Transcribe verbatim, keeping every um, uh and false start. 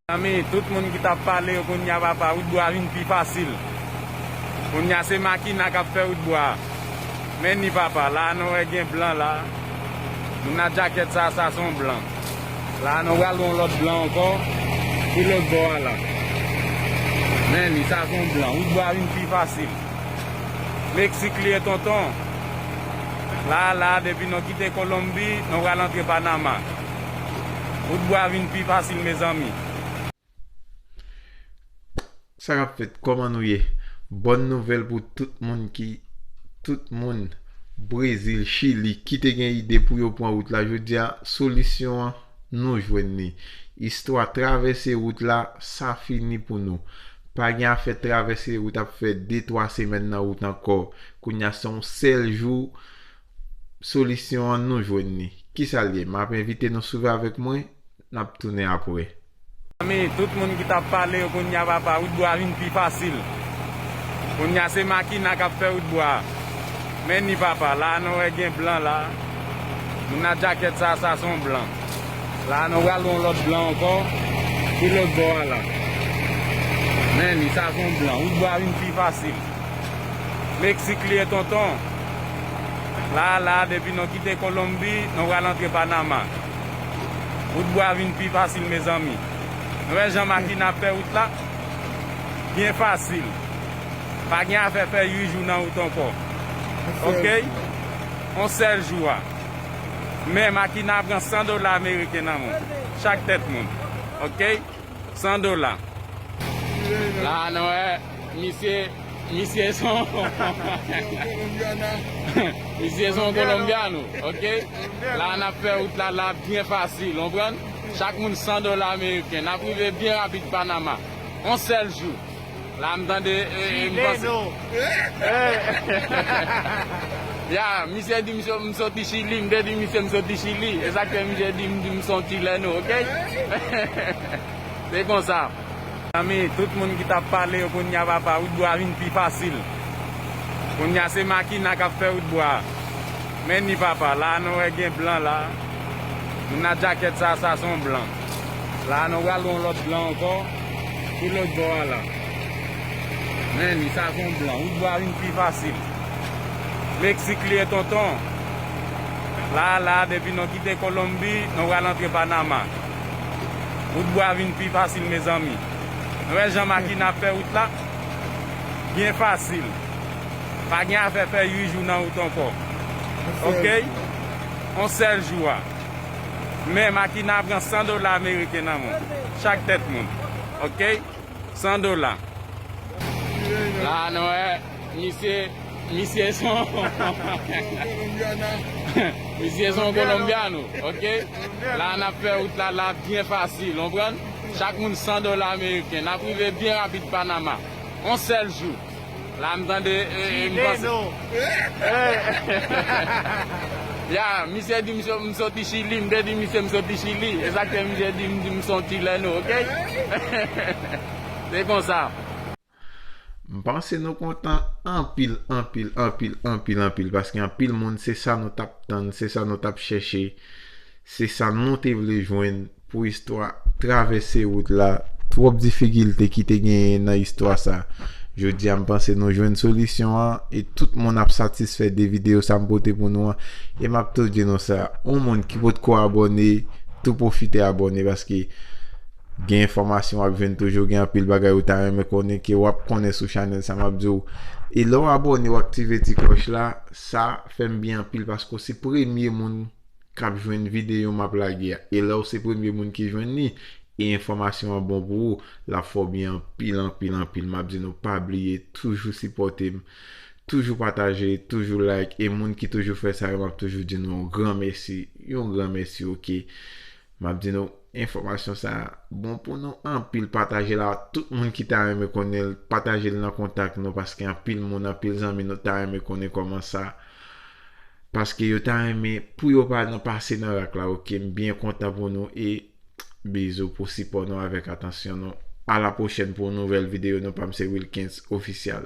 Zanmi, tout moun ki t ap pale yo kounye a, papa, wout bwa vin pi fasil. Kounye a se makina k ap fè wout bwa. Men ni papa, la a nou wè gen blan la. Moun nan djakèt sa, sa se yon blan. La a nou pral wè yon lòt blan ankò. Pou lòt bò a la. Men ni, sa se yon blan. Wout bwa vin pi fasil. Meksik li ye, tonton. La a, la a, depi nou kite Kolonbi, nou pral antre Panama. Wout bwa vin pi fasil, mezanmi. Sa k ap fèt? Kòman nou ye? Bòn nouvèl pou tout moun ki, tout moun Brezil, Chili, ki te gen ide pou yo pran wout la. Jodi a, solisyon an, nou jwenn li. Istwa travèse wout la, sa fini pou nou. Pa gen afè travèse wout ap fè de, twa semèn nan wout ankò. Kounye a, se yon sèl jou, solisyon an, nou jwenn li. Kisa l ye? M ap envite nou swiv avèk mwen, n ap tounen apre. Zanmi, tout moun ki t ap pale yo kounye a, papa, wout bwa vin pi fasil. Kounye a se makina k ap fè wout bwa. Men ni papa, la a nou wè gen blan la. Moun nan djakèt sa, sa se yon blan. La a nou pral wè yon lòt blan ankò. Pou lòt bò a la. Men ni, sa se yon blan. Wout bwa vin pi fasil. Meksik li ye, tonton. La a, la a, depi nou kite Kolonbi, nou pral antre Panama. Wout bwa vin pi fasil, mezanmi. Nou wè jan makina ap fè wout la? Byen fasil. Pa gen afè fè uit jou nan wout ankò. Ok? Yon sèl jou a. Men makina pran san dola ameriken nan men w. Chak tèt moun. Ok? San dola. La a nou wè, misye, misye se yon, misye se yon Kolonbyano, ok? La a n ap fè wout la, la byen fasil, w konprann? Chak moun san dola ameriken. N ap rive byen rapid Panama. Yon sèl jou. La a m tande, e, e, m panse. Ya, misye di m so-, m soti Chili, m te di misye m soti Chili. E sa k fè misye di m, di m se yon Chileno, ok? Se konsa. Zanmi, tout moun ki t ap pale yo kounye a, papa, wout bwa vin pi fasil. Kounye a se makina k ap fè wout bwa. Men ni papa, la a nou wè gen blan la. Moun nan djakèt sa, sa se yon blan. La a nou pral wè yon lòt blan ankò. Pou lòt bò a la. Men ni, sa se yon blan. Wout bwa vin pi fasil. Meksik li ye, tonton. La a, la a, depi nou kite Kolonbi, nou pral antre Panama. Wout bwa vin pi fasil, mezanmi. Nou wè jan makina ap fè wout la? Byen fasil. Pa gen afè fè uit jou nan wout ankò. Ok? Yon sèl jou a. Men makina pran san dola ameriken nan men w. Chak tèt moun. Ok? San dola. La a nou wè, misye, misye se yon, misye se yon Kolonbyano, ok? La a n ap fè wout la, la byen fasil, w konprann? Chak moun san dola ameriken. N ap rive byen rapid Panama. Yon sèl jou. La a m tande, e, e, m panse. Ya, misye di m so-, m soti Chili, m te di misye m soti Chili. E sa k fè misye di m, di m se yon Chileno, ok? Se konsa. M panse nou kontan anpil, anpil, anpil, anpil, anpil, paske anpil moun, se sa nou t ap tann, se sa nou t ap chèche, se sa nou te vle jwenn pou istwa travèse wout la, twòp difikilte ki te genyen nan istwa sa. Jodi a, m panse nou jwenn solisyon an, e tout moun ap satisfè de videyo sa m pote pou nou an. E m ap tou di nou sa, yon moun ki potko abòne, tou pwofite abòne, paske gen enfòmasyon w ap jwenn toujou, gen anpil bagay ou ta renmen konnen ke w ap konnen sou chanèl sa m ap di w. E lè w abòne, w aktive ti klòch la, sa fè m byen anpil paske w se premye moun k ap jwenn videyo m ap lage a. E lè w se premye moun ki jwenn li, e enfòmasyon an bon pou ou, l ap fè w byen anpil, anpil, anpil. M ap di nou pa bliye toujou sipòte m, toujou pataje, toujou like. E moun ki toujou fè sa yo, m ap toujou di nou yon gran mèsi, yon gran mèsi, ok? M ap di nou, enfòmasyon sa a bon pou nou anpil. Pataje l a tout moun ki ta renmen konnen l. Pataje l nan kontak nou, paske anpil moun, anpil zanmi nou ta renmen konnen kòman sa. Paske yo ta renmen pou yo pa nan pase nan rak la, ok? M byen kontan pou nou e bizou pou sipò nou avèk atansyon nou. A la pwochèn pou yon nouvèl videyo. Non pa m se Wilkens Ofisyal.